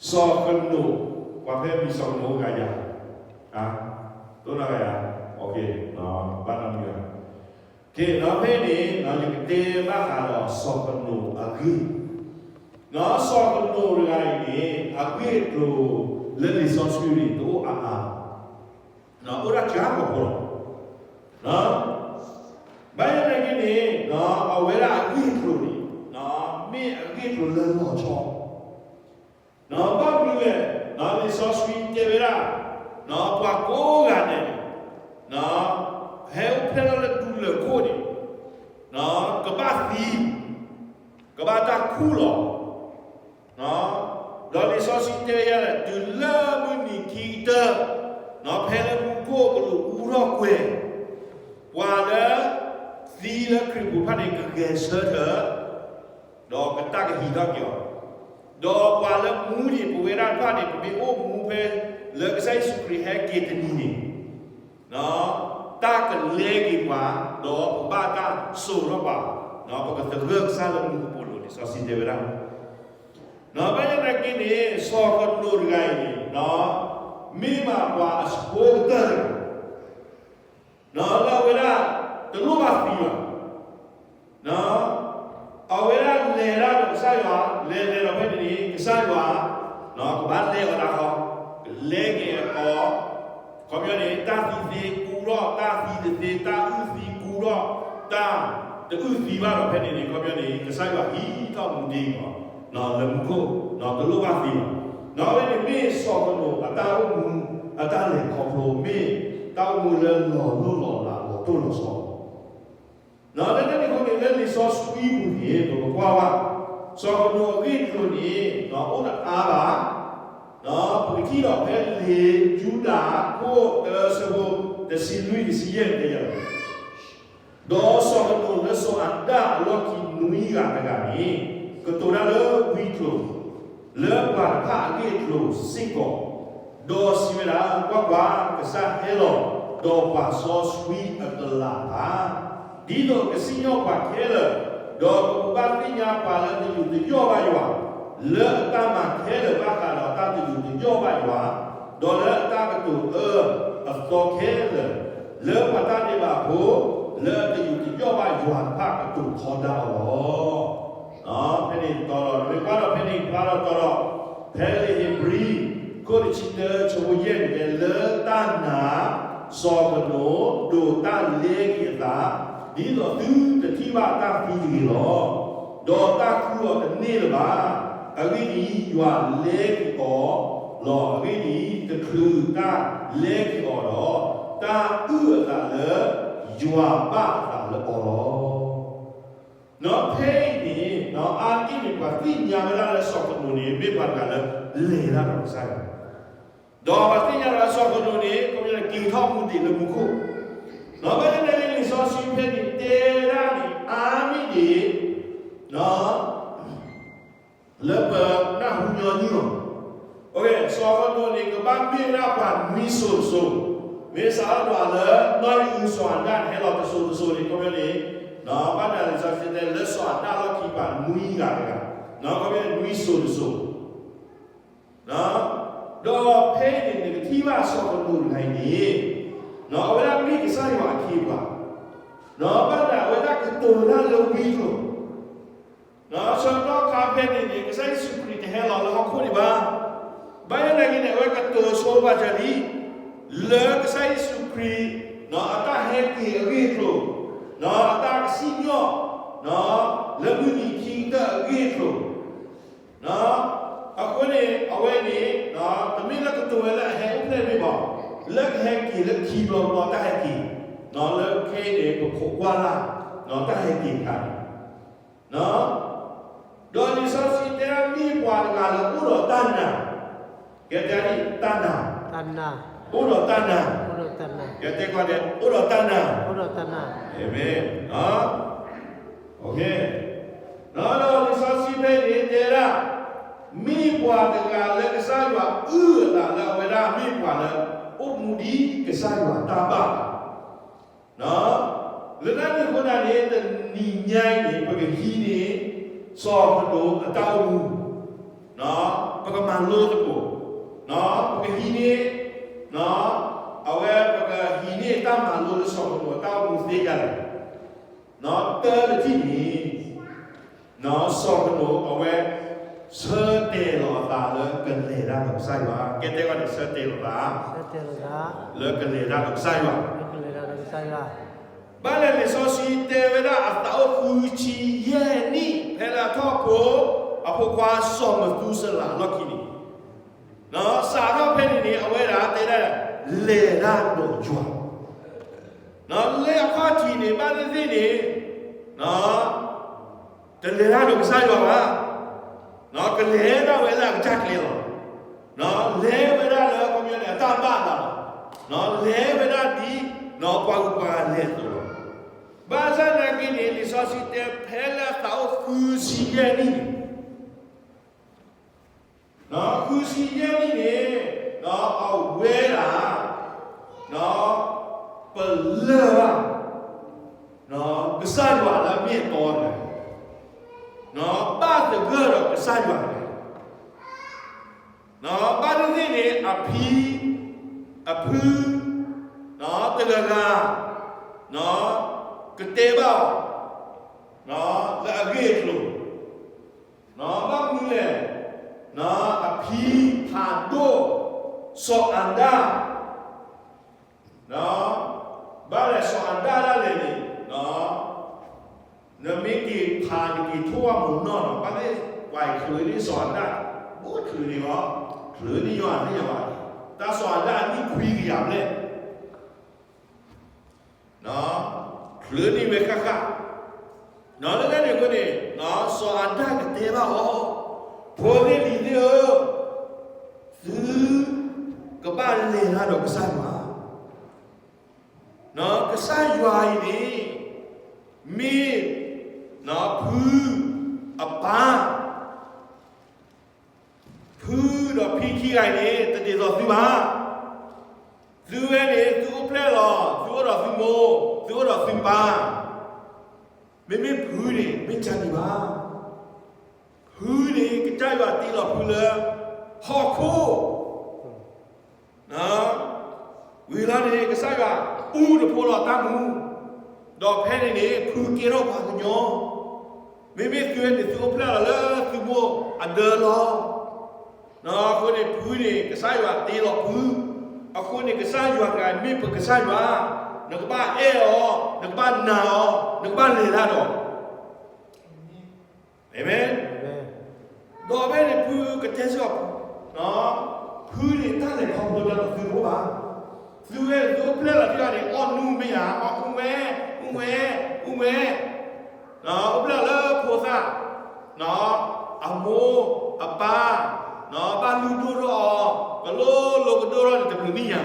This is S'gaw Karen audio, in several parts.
စီၤကနိး, ပှၤဖဲမံၤစီၤကနိးအိၣ်ဂၤယၤ, တိၢ်နီၣ်ဂၤယၤ, ဘၣ်နီတမံၤဘၣ်. ကဲ ဒီးဖဲန့ၣ် ယကတဲဘၣ်ဃးဒီးစီၤကနိးအဂ့ၢ်, စီၤကနိးတဂၤအံၤန့ၣ် အဂ့ၢ်အကျိၤလၢလံာ်စီဆှံန့ၣ် တအိၣ်အါအါ, အိၣ်ဒၣ်ကၢ်ကီၢ်ဖိလီၤ. ဘၣ်ဆၣ်သနာ်က့န့ၣ် အဝဲဒၣ်အဂ့ၢ်အကျိၤန့ၣ် မ့ၢ်အဂ့ၢ်အကျိၤလၢလီၤဆီ ဘၣ်မနုၤလဲၣ်, လံာ်စီဆှံတဲဝဲဒၣ် ပှၤကိးဂၤဒဲးန့ၣ် ဟဲအိၣ်ဖျဲၣ်ထီၣ်လၢဒူလၢၢ်ခိၣ်န့ၣ် ကဘၣ်သံ, ကဘၣ်တၢ်ခူၣ်လီၤ. ဒီးလံာ်စီဆှံတဲဝဲဒၣ် တုၤလၢမုၢ်နံၤခံကတၢၢ် ဖဲလၢမူခိၣ်ကလူးအူထီၣ်ကွဲၤ, ပှၤလၢသံလၢခရံာ်ပူၤတဖၣ်န့ၣ် ကဂဲၤဆၢထၢၣ် ဒီးကတၢ်ကဟံးထီၣ်က့ၤအီၤ, ဒီးပှၤလၢမူဒံးပဝဲဒၣ်တဖၣ်န့ၣ် ပမ့ၢ်အိၣ်မူဖဲလၢကစၢ်ယ့ၣ်ၡူးခရံာ်ဟဲက့ၤတနံၤန့ၣ် တၢ်ကလဲက့ၤပှၤ, ဒီးပဘၣ်တၢ်စိာ်ထီၣ်ပှၤ, ပကသဂၢၢ်ကစၢ်လၢမူကပိာ်လိၤန့ၣ် လံာ်စီဆှံတဲဝဲဒၣ်. ဘၣ်ဆၣ်သနာ်က့န့ၣ် စီၤကနိးတဂၤအံၤန့ၣ် မ့ၢ်ဘၣ်ပှၤအဆိကတၢၢ်တဂၤ လၢအဝဲဒၣ်တလိၣ်ဘၣ်သံဘၣ်. အဝဲဒၣ်လဲၤတၢ်ဒီးကစၢ်ယွၤ, လဲၤလဲၤဒီးဖဲန့ၣ်န့ၣ် ကစၢ်ယွၤ ကဘၣ်လဲၤအီၤတၢ်ဃီ, ကလဲက့ၤအီၤ, ခီပညီန့ၣ် တၢ်သံသ့ကူထီၣ်, တၢ်သံတသ့, တၢ်အုၣ်သံကူထီၣ်, တၢ်တအုၣ်သံဘၣ်ဒီးဖဲန့ၣ်န့ၣ် ခီပညီန့ၣ် ကစၢ်ယွၤဟံးထီၣ်မူဒံးအီၤ လၢမူခိၣ် တလိၣ်ဘၣ်သံဘၣ်. အဝဲန့ၣ်မ့ၢ်စီၤကနိးအတၢ်အိၣ်မူ အတၢ်လဲၤခီဖျိ မ့ၢ်တၢ်အိၣ်မူလၢလီၤလိၢ်လီၤလးလီၤတိၢ်လီၤဆီ လၢတၢ်န့ၣ်အဃိန့ၣ် လၢလံာ်စီဆှံပူၤန့ၣ် ပကကွၢ်ဘၣ် စီၤကနိးအဂ့ၢ်အကျိၤန့ၣ် အိၣ်တအါဘၣ်. ပကထံၣ်ဒီးဖဲလံာ်ယူဒၤ ခိၣ်တၢ ဆၢဖိတဆံလွံၢ်တဆံယဲၢ်န့ၣ် တဲယၤလီၤ. ဒီးစီၤကနိးလၢစီၤအၤဒၣ်အလီၢ်ခံနွံဂၤတဂၤန့ၣ် ကတိၤတၢ်လၢဝံကျိၤ လၢပှၤတဖၣ်အဂ့ၢ်အကျိၤစ့ၢ်ကီး, ဒီးစံးဝဲဒၣ်, ကွၢ်ကွၢ်, ကစၢ်ဟဲလီၤ, ဒီးပာ်စီဆှံအကလၤတဖၣ်, ဒ်သိးကစံၣ်ညီၣ်ပှၤခဲလၢာ်, ဒီးကဘၣ်သ့ၣ်ညါပှၤလၢတယူးတယီၣ်ဘၣ်ယွၤ, လၢအတၢ်မၤခဲလၢာ်ဘၣ်ဃးဒီးတၢ်တယူးတယီၣ်ဘၣ်ယွၤ, ဒီးလၢအတၢ်ကတိၤအၢအသီခဲလၢာ်, လၢပှၤတၢ်ဒဲးဘးဖိ လၢအတယူးတယီၣ်ဘၣ်ယွၤတဖၣ်ကတိၤထီဒါအီၤလီၤ. ဖဲန့ၣ်တီဒီး နမ့ၢ်ကွၢ်ဒီးဖဲန့ၣ် ဖျါထီၣ်တီဒီး ဖဲလံာ်ဧ့ၤဘြံၤ ခိၣ်တဆံတၢ ဆၢဖိယဲၢ်န့ၣ် လၢတၢ်နာ် စီၤကနိး ဒိးတၢ်လဲက့ၤအသး ဒ်သိးသုတထံၣ်ဘၣ်တၢ်သံတဂ့ၤလီၤ. ဒီးတၢ်ဃုအီၤတန့ၢ်လၢၤဘၣ်. အဂ့ၢ်ဒ်အံၤ, ယွၤလဲက့ၤအီၤလီၤ. အဂ့ၢ်ဒ်အံၤ, တချုးတၢ်လဲက့ၤအီၤဒီး, တၢ်အုၣ်အသးလၢယွၤဘၣ်အသးလၢအီၤလီၤ. ဖဲအံၤန့ၣ် အါတက့ၢ်န့ၣ် ပှၤသ့ၣ်ညါဝဲဒၣ်လၢစီၤကနိးန့ၣ် မ့ၢ်ပှၤတဂၤလၢလဲၤတၢ်ဒီးကစၢ်ယွၤ, ဒီးပှၤသ့ၣ်ညါလၢစီၤကနိးန့ၣ် ကမ့ၢ်က့ၤထီၣ်မူဒံးလၢမူခိၣ်, ဒီးဖဲန့ၣ်န့ၣ် လံာ်စီဆှံဖဲန့ၣ်တဲဒၣ်န့ၣ် အါမ့ၢ်ဒံး လၢပနၢ်ဟူညီနုၢ်အီၤ, စီၤကနိးန့ၣ် ကဘၣ်မ့ၢ်ဝဲဒၣ်ပှၤနွံစိၤတစိၤ, မ့ၢ်စးထီၣ်လၢနီၢ်အံၣ်အုစီၤအၤဒၣ်န့ၣ် ဟဲလီၤတစိၤတစိၤန့ၣ် ခီပညီန့ၣ်, ဘၣ်နၤလံာ်စီဆှံတဲလၢစီၤအၤဒၣ်လီၢ်ခံပှၤနွံဂၤတဂၤ, ခီပညီနွံစိၤတစိၤ ဒီးဖဲအံၤန့ၣ် နကထံၣ်ဘၣ်စီၤကနိးတဂၤအံၤန့ၣ်, အဝဲဒၣ်မ့ၢ်ကစၢ်ယွၤအခ့အပှၤ, ဘၣ်ဆၣ်အဝဲဒၣ်ကတိၤတၢ်လၢဝံကျိၤ, ဆၢကတီၢ်ခါဖဲန့ၣ်န့ၣ် ကစၢ်ယ့ၣ်ၡူးခရံာ်တဟဲလီၤလၢဟီၣ်ခိၣ်ဒံးဘၣ်. ဘၣ်ဆၣ်သနာ်က့န့ၣ် အဝဲကတိၤဆိပာ်စၢၤလံ လၢကစၢ်ယ့ၣ်ၡူးခရံာ် အတၢ်ဟဲက့ၤအဂ့ၢ်အကျိၤ, အတၢ်ကစံၣ်ညီၣ် လၢမုၢ်နံၤခံကတၢၢ်အဂ့ၢ်အကျိၤ အဃိန့ၣ် အဝဲန့ၣ် တမ့ၢ်လၢကတိၤဝဲလၢအဟဲအိၣ်ဖျဲၣ်တဘ့ၣ်ဘၣ်, လၢကဟဲက့ၤလၢခံဘျီဘျီတၢ်ဟဲက့ၤ, လၢခဲအံၤန့ၣ် ပခိးကွၢ်လၢ် တၢ်ဟဲက့ၤအခါန့ၣ်, ဒီးလံာ်စီဆှံတဲဒၣ်မ့ၢ်ပှၤတဂၤလၢအိၣ်ဒီးတၢ်နာ်, ကဲတဲဒၣ်တၢ်နာ်, အိၣ်ဒီးတၢ်နာ်, ကဲတဲကွၢ်ဒဲး အိၣ်ဒီးတၢ်နာ်, အၤမ့ၣ် ဒီးလံာ်စီဆှံဖဲန့ၣ်တဲဒၣ်, မ့ၢ်ပှၤတဂၤလၢကစၢ်ယွၤအုၣ်အသးလၢအဝဲဒၣ်မ့ၢ်ပှၤလၢ အိၣ်မူဒ်ကစၢ်ယွၤတၢ်ဘၣ်ဘၣ်, လၢတၢ်န့ၣ်အဃိသတးန့ၣ် တနံၤညါအံၤန့ၣ် ပကဟံးန့ၢ် စီၤကနိးအတၢ်အိၣ်မူ, ပ ပကမၤလိသကိး, ပကဟံးန့ၢ်, အဝဲပကဟံးန့ၢ်တၢ်မၤလိလၢစီၤကနိးအတၢ်အိၣ်မူသ့ဒ်လဲၣ်. တၢ်တထံၣ်န့ၣ်, စီၤကနိးအဝဲ ဆၢတဲာ်လီၤအသးလၢကလဲၤတၢ်ဒီးကစၢ်ယွၤ, ကဲတဲဝဲန့ၣ် ဆၢတဲာ်လီၤသး လၢကလဲၤတၢ်ဒီးကစၢ်ယွၤ. ဘၣ်လဲၣ်လံာ်စီဆှံတဲဝဲဒၣ်အသးအိၣ်ဃုဆံယဲၢ်နံၣ် ဖဲလၢအထီၣ်ဖိ အဖိခွါစီၤမသူစလၤအလီၢ်ခံန့ၣ်, စးထီၣ်ဖဲန့ၣ်န့ၣ် အဝဲဒၣ်တဲဒၣ် လဲၤတၢ်ဒီးယွၤ, လၢအခီၣ်ထံးန့ၣ် ဘၣ်သ့ၣ်သ့ၣ်န့ၣ် တလဲၤတၢ်ဒီးကစၢ်ယွၤဘၣ်, ကလဲၤဒၣ်ဝဲလၢအကစၢ်ကျဲလီၤ. လဲၤဝဲဒၣ်လၢအခီပညီန့ၣ် အတၢ်ဘၣ်အသးလီၤ. လဲၤဝဲဒၣ်ဒ် ပှၤဂုၤပှၤဂၤလဲၤအသိးလီၤ. ဘၣ်ဆၣ်သနာ်က့န့ၣ် လံာ်စီဆှံတဲဖဲလၢအသးအိၣ်ဃုဆံယဲၢ်နံၣ်န့ၣ် ဃုဆံယဲၢ်နံၣ်န့ၣ် အဝဲဒၣ် ပလၢၢ်ဘၣ် ကစၢ်ယွၤလၢအမ့ၢ်အတီတဂၤ, ဘၣ်သဂၢၢ်ဒီးကစၢ်ယွၤတဂၤ, ဘၣ်သ့ၣ်သ့ၣ်န့ၣ် အဖံ အဖု တဂၤဂၤ ကတဲဘၣ်အီၤ လၢအဂ့ၢ်အကျိၤ ဘၣ်မနုၤလဲၣ်, အဖံဖးဒိၣ် စီၤအၤဒၣ်, ဘၣ်လဲၣ်စီၤအၤဒၣ်ဒၣ်လဲာ်န့ၣ်, နမ့ၢ်က့ၤဖးနက့ၤထိၣ်ဝဲမုၢ်နီၢ်နီၤ ဘၣ်သ့ၣ်ပှၤချုးန့ၢ်စီၤအၤဒၣ်, အိၣ်ချုးန့ၢ်အီၤ, ချုးန့ၢ်ယွၤသ့ၣ်ညါဘၣ်, တၢ်စီၤအၤဒၣ်အနံၣ်ခွံကယၤဘျဲၣ် ချုးန့ၢ်ဝဲဃၣ်ဃၣ်, လၢတၢ်န့ၣ်အဃိန့ၣ်, စီၤအၤဒၣ်ကတဲဘၣ်အီၤ, ဖိသ့ၣ်လံၤသ့ၣ်ဧၢ, သုကဘၣ်လဲၤတၢ်ဒီးကစၢ်ယွၤ, ကစၢ်ယွၤအံၤန့ၣ် မ့ၢ် ဖု အပၢ် ဖုဒီးဖံခံဂၤအံၤန့ၣ် တဒ်သိးသုဘၣ်. သုဝဲန့ၣ် သုအိၣ်ဖျဲၣ်လီၤ, သုအိၣ်ဒီးသုမိၢ်, သုအိၣ်ဒီးသုပၢ်, မ့မ့ၢ်ဖုန့ၣ် မ့ၢ်တၢ်ဒ်န့ၣ်ဘၣ်. ဖုန့ၣ် ကစၢ်ယွၤတ့လီၤဖုလၢ ဟီၣ်ခိၣ် ဝံၤလီၤန့ၣ် ကစၢ်ယွၤအူတဖိလီၤတၢ်မူ, ဒီးဖဲန့ၣ်န့ၣ် ဖုကဲထီၣ်ပှၤကညီ, မ့မ့ၢ်သုဝဲန့ၣ် သုအိၣ်ဖျဲၣ်လီၤလၢသုမိၢ်အဒၢလီၤ. အဃိန့ၣ် ဖုန့ၣ် ကစၢ်ယွၤတ့လီၤဖု, အဃိန့ၣ် ကစၢ်ယွၤတဂၤမ့ၢ်ပကစၢ်ယွၤ, နကဘၣ်အဲၣ်အီၤ, နကဘၣ်နာ်အီၤ, နကဘၣ်လဲၤတၢ်ဒီး အၤမ့ၣ်. ဒီးဖဲန့ၣ် ဖုကတဲစ့ၢ်ကီး, ဖုန့ၣ် တၢ်လဲၤခီဖျိတၢ်ဒီးသုတအိၣ်ဘၣ်. သုဝဲသုအိၣ်ဖျဲၣ်လီၤထံဂၤန့ၣ် အီၣ်နူမ့ၢ်ဧါ, အီၣ်အူဝဲ, အူဝဲ, အူဝဲ, အိၣ်ဖျဲၣ်လီၤလၢဖိသၣ်, အမိၢ်အပၢ် ဘၣ်လုၢ်ဒိၣ်ထီၣ်အီၤ ကလိလိကဒိၣ်ထီၣ်န့ၣ် တဘျုးနံၣ်ညါ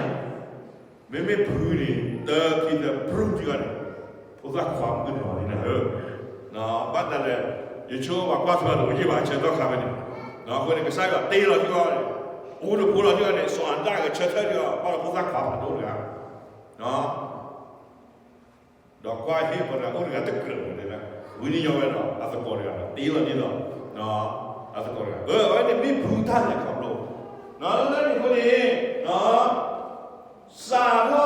မ့မ့ၢ်ဖုန့ၣ် တၢ်ခံသဘြူၣ်ထံဂၤန့ၣ် ဖိသၣ်ခွါမုၣ်ကနီၤန့ၣ်နၤဧၢ, ဘၣ်တၢ်လဲၣ်, ယဆိကမိၣ်ပှၤကွၢ်ထွဲအီၤတအိၣ်ယံာ်ဘၣ် ဆၢကတီၢ်ခါဖဲန့ၣ်, အဃိန့ၣ် ကစၢ်ယွၤတ့လီၤထံဂၤန့ၣ်, အိၣ်တဖိလီၤထံဂၤန့ၣ် စီၤအၤဒၣ်ကဆၢထၢၣ်ဒီး ဘၣ်လီၤဖိသၣ်ခွါဖးဒိၣ်တဂၤ ဒီးကွၢ်ဟ့ၣ်ပှၤတဂၤအိၣ်တဂၤတကြၢးလီၤန့ၣ်, ဝံနံၤညီဝဲဒီး အသကိးတဂၤဒီး တ့လီၤန့ၣ်ဒီး အသကိးတဂၤ, အဝဲန့ၣ်မ့ၢ်ဖုတၢ်လဲၤခီဖျိ, လၢန့ၣ်အဃိန့ၣ် စးထီၣ်